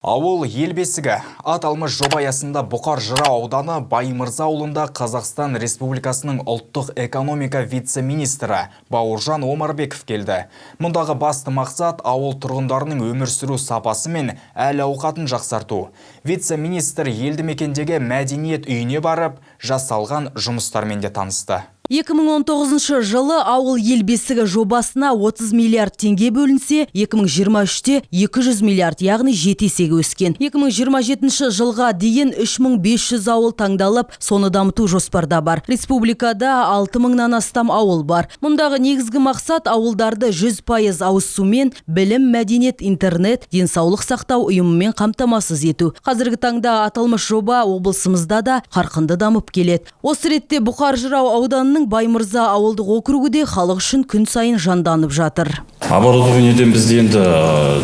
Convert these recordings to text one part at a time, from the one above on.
Ауыл – ел бесігі. Аталмыш жоба аясында Бұқар жырау ауданы Баймырза ауылында Қазақстан Республикасының ұлттық экономика вице-министрі Бауыржан Омарбеков келді. Мұндағы басты мақсат – ауыл тұрғындарының өмір сүру сапасы мен әл ауқатын жақсарту. Вице-министр елді мекендегі мәдениет үйіне барып, жасалған жұмыстармен де танысты. 2019 жылы «Ауыл – ел бесігі» жобасына 30 миллиард теңге бөлінсе, 2023-те 200 миллиард, яғни 7 есеге өскен. 2027 жылға дейін 3500 ауыл таңдалып, соны дамыту жоспарда бар. Республикада 6000-нан астам ауыл бар. Мұндағы негізгі мақсат – ауылдарды 100% ауыз сумен, білім, мәдениет, интернет, денсаулық сақтау ұйымымен қамтамасыз ету. Қазіргі таңда аталмыш жоба облысымызда да қарқынды дамып келеді. Осы ретте Бұқар жырау ауданының Баймырза ауылдық округі де халық үшін күн сайын жанданып жатыр. Оборудованиеден бізде енді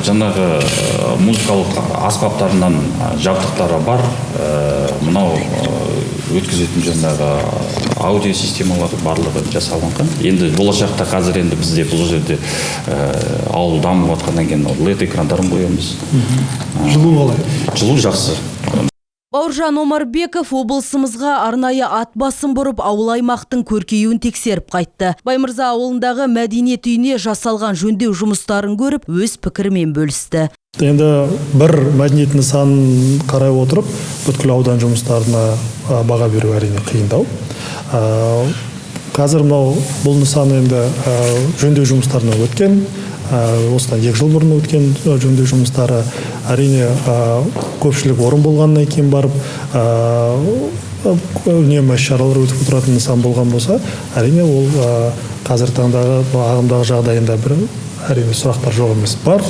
жаңағы музыкалық аспаптарынан жабдықтары бар. Мынау өткізетін жаңағы аудио системалары, барлығы жасалынған. Енді болашақта, қазір енді бізде бұл жерде ауыл дамып жатқаннан кейін LED экрандарын қоямыз. Жылу қалай? Жылу жақсы. Бауыржан Омарбеков облысымызға арнайы ат басын бұрып, ауыл аймақтың көркеюін тексеріп қайтты. Баймырза ауылындағы мәдениет үйіне жасалған жөндеу жұмыстарын көріп, өз пікірімен бөлісті. Енді бір мәдениет нысанын қарай отырып, бүткіл аудан жұмыстарына баға беру, әрине, қиындау. Қазір мынау бұл нысан енді жөндеу жұмыстарынан өткен, осыдан 2 жыл бұрын өткен жөндеу жұмыстары. Әрине, көпшілік орын болғаннан кейін барып, үнемі іс шаралар өтіп отыратын нысан болған болса, әрине, ол қазіргі таңдағы ағымдағы жағдайында бір, әрине, сұрақтар жоқ емес, бар.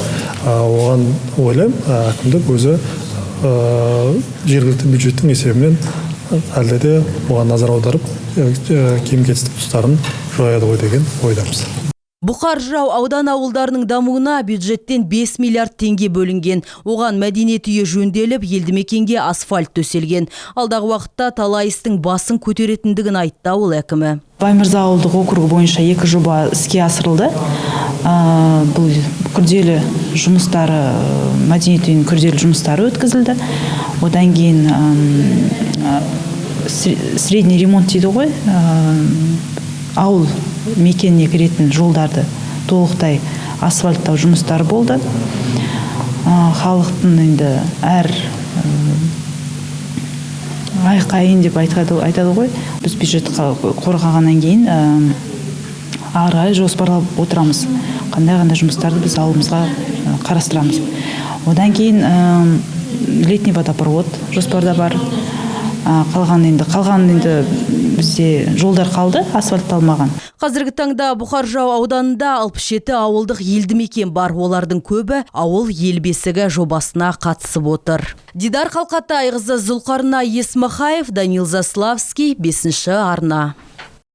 Оған ойлаймын, әкімдік өзі жергілікті бюджеттің есебінен әлде де оған назар аударып, кем кетістік тұстарын жояды ғой деген ойдамыз. Бұқар жырау аудан ауылдарының дамуына бюджеттен 5 миллиард теңге бөлінген. Оған мәдениет үйі жөнделіп, елді мекенге асфальт төселген. Алдағы уақытта талай істің басын көтеретіндігін айтты ауыл әкімі. Баймырза ауылдық округі бойынша екі жоба іске асырылды. Бұл күрделі жұмыстары, мәдениет үйінің күрделі жұмыстары өткізілді. Одан кейін средний ремонт дейді ғой, ауыл мекеніне кіретін жолдарды толықтай асфальттау жұмыстары болды. Халықтың енді әр айқайын деп айтады ғой, біз бюджет қорғағаннан кейін ары қарай жоспарлап отырамыз, қандай қандай жұмыстарды біз ауылымызға қарастырамыз. Одан кейін летний водопровод жоспарда бар. Қалған енді бізде жолдар қалды асфальтталмаған. Қазіргі таңда Бұқар жырау ауданында 67 ауылдық елді мекен бар. Олардың көбі «Ауыл – ел бесігі» жобасына қатысып отыр. Дидар Қалқатайқызы, Зұлқарнай Есмахаев, Данил Заславский, 5 арна.